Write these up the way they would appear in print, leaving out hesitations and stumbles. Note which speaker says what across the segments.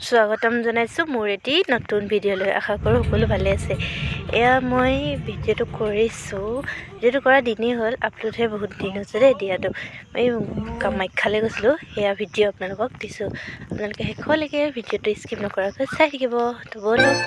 Speaker 1: স্বাগতম জনাইছোঁ মোৰ এটি নতুন ভিডিঅ'লৈ। আশা কৰোঁ সকলো ভালে আছে। এয়া মই ভিডিঅ'টো কৰিছোঁ, ভিডিঅ'টো কৰা দিনেই হ'ল, আপলোডহে বহুত দিন হৈছে দেই দিয়াটো। এই কামাখ্যালৈ গৈছিলোঁ, সেয়া ভিডিঅ' আপোনালোকক দিছোঁ। আপোনালোকে শেষলৈকে ভিডিঅ'টো স্কিপ নকৰাকৈ চাই থাকিব। তো ব'লক।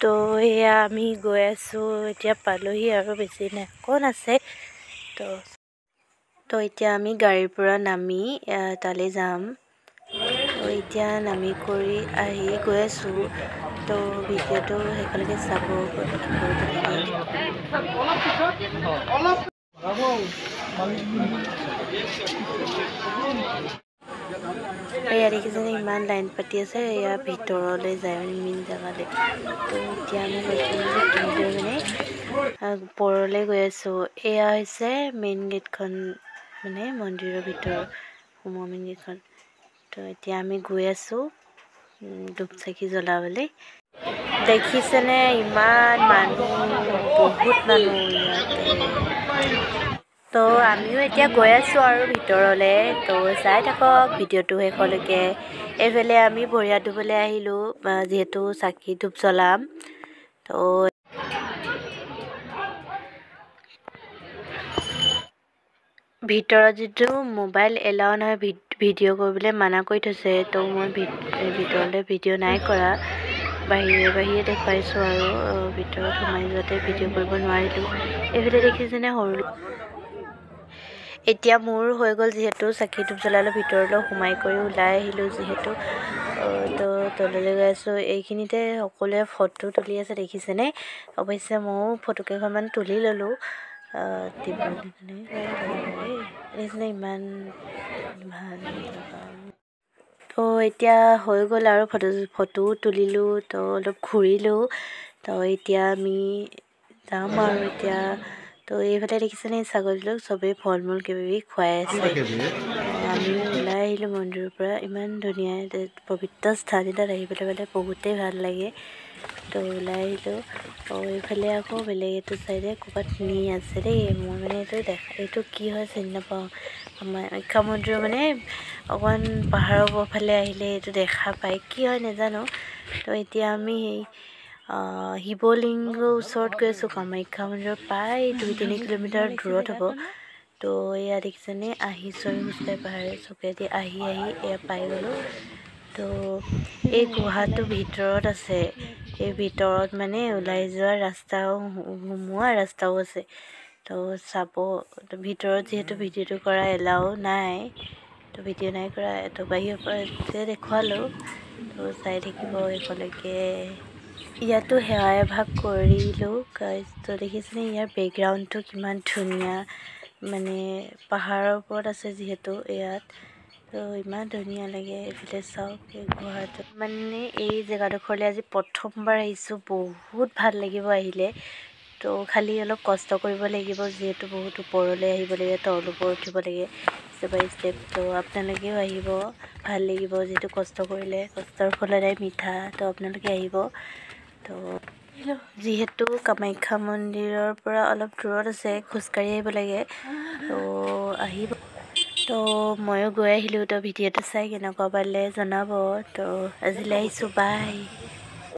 Speaker 1: তো এয়া আমি গৈ আছোঁ, এতিয়া পালোহি আৰু বেছি নাই, অকণ আছে। তো তো এতিয়া আমি গাড়ীৰ পৰা নামি তালৈ যাম। তো এতিয়া নামি কৰি আহি গৈ আছোঁ। তো ভিডিঅ'টো শেষলৈকে চাব। এয়া দেখিছেনে ইমান লাইন পাতি আছে, এয়া ভিতৰলৈ যায় মানে মেইন জেগালৈ। তো এতিয়া আমি গৈছোঁ মানে ওপৰলৈ গৈ আছোঁ। এয়া হৈছে মেইন গেটখন, মানে মন্দিৰৰ ভিতৰত সোমোৱা মেইন গেটখন। তো এতিয়া আমি গৈ আছোঁ ধূপ চাকি জ্বলাবলৈ। দেখিছেনে ইমান মানুহ, বহুত মানুহ ইয়াতে। তো আমিও এতিয়া গৈ আছোঁ আৰু ভিতৰলৈ। তো চাই থাকক ভিডিঅ'টো শেষলৈকে। এইফালে আমি ভৰি হাত ধুবলৈ আহিলোঁ, যিহেতু চাকি ধূপ জ্বলাম। তো ভিতৰত যিটো মোবাইল এলাও নহয়, ভিডিঅ' কৰিবলৈ মানা কৰি থৈছে। তো মই ভিতৰলৈ ভিডিঅ' নাই কৰা, বাহিৰে বাহিৰে দেখুৱাইছোঁ আৰু ভিতৰত সোমাই যোৱাতে ভিডিঅ' কৰিব নোৱাৰিলোঁ। এইফালে দেখিছেনে সৰু। এতিয়া মোৰ হৈ গ'ল, যিহেতু চাকি ধূপ জ্বলালোঁ, ভিতৰলৈ সোমাই কৰি ওলাই আহিলোঁ যিহেতু। তো তললৈ গৈ আছোঁ। এইখিনিতে সকলোৱে ফটো তুলি আছে, দেখিছেনে? অৱশ্যে ময়ো ফটো কেইখনমান তুলি ল'লোঁ দেখিছেনে ইমান ভাল। তো এতিয়া হৈ গ'ল আৰু ফটোও তুলিলোঁ, তো অলপ ঘূৰিলোঁ। তো এতিয়া আমি যাম আৰু এতিয়া। তো এইফালে দেখিছেনে ছাগলীটোক চবেই ফল মূল কিবাকিবি খুৱাই আছে। আমি ওলাই আহিলোঁ মন্দিৰৰ পৰা। ইমান ধুনীয়া পবিত্ৰ স্থান এটাত আহি পেলাই মানে বহুতেই ভাল লাগে। তো ওলাই আহিলোঁ। তো এইফালে আকৌ বেলেগ এইটো চাইডে ক'ৰবাত নি আছে দেই। মই মানে এইটো দেখা, এইটো কি হয় চিনি নাপাওঁ। কামাখ্যা মন্দিৰৰ মানে অকণমান পাহাৰৰ ফালে আহিলে এইটো দেখা পায়, কি হয় নাজানো। তো এতিয়া আমি সেই শিৱলিংগৰ ওচৰত গৈ আছোঁ। কামাখ্যা মন্দিৰৰ প্ৰায় 2-3 কিলোমিটাৰ দূৰত হ'ব। তো এয়া দেখিছেনে আহিছোঁ আমি খোজকাঢ়ি পাহাৰে চকেদি আহি আহি এয়া পাই গ'লোঁ। তো এই গুহাটোৰ ভিতৰত আছে, এই ভিতৰত মানে ওলাই যোৱা ৰাস্তাও সোমোৱা ৰাস্তাও আছে। তো চাব, ভিতৰত যিহেতু ভিডিঅ'টো কৰা এলাও নাই, তো ভিডিঅ' নাই কৰা, তো বাহিৰৰ পৰা দেখুৱালোঁ। তো চাই থাকিব শেষলৈকে। ইয়াতো সেৱা এভাগ কৰিলোঁ। তো দেখিছেনে ইয়াৰ বেকগ্ৰাউণ্ডটো কিমান ধুনীয়া, মানে পাহাৰৰ ওপৰত আছে যিহেতু ইয়াত। তো ইমান ধুনীয়া লাগে। এইফালে চাওক এই গুহাটো। মানে এই জেগাডোখৰলৈ আজি প্ৰথমবাৰ আহিছোঁ, বহুত ভাল লাগিব আহিলে। তো খালি অলপ কষ্ট কৰিব লাগিব, যিহেতু বহুত ওপৰলৈ আহিব লাগে, তল ওপৰ উঠিব লাগে ষ্টেপ বাই ষ্টেপ। তো আপোনালোকেও আহিব, ভাল লাগিব, যিহেতু কষ্ট কৰিলে কষ্টৰ ফল সদায় মিঠা। তো আপোনালোকে আহিব। তো যিহেতু কামাখ্যা মন্দিৰৰ পৰা অলপ দূৰত আছে, খোজকাঢ়ি আহিব লাগে। তো আহিব। তো ময়ো গৈ আহিলোঁ। তো ভিডিঅ'টো চাই কেনেকুৱা পালে জনাব। তো আজিলৈ আহিছোঁ, বাই।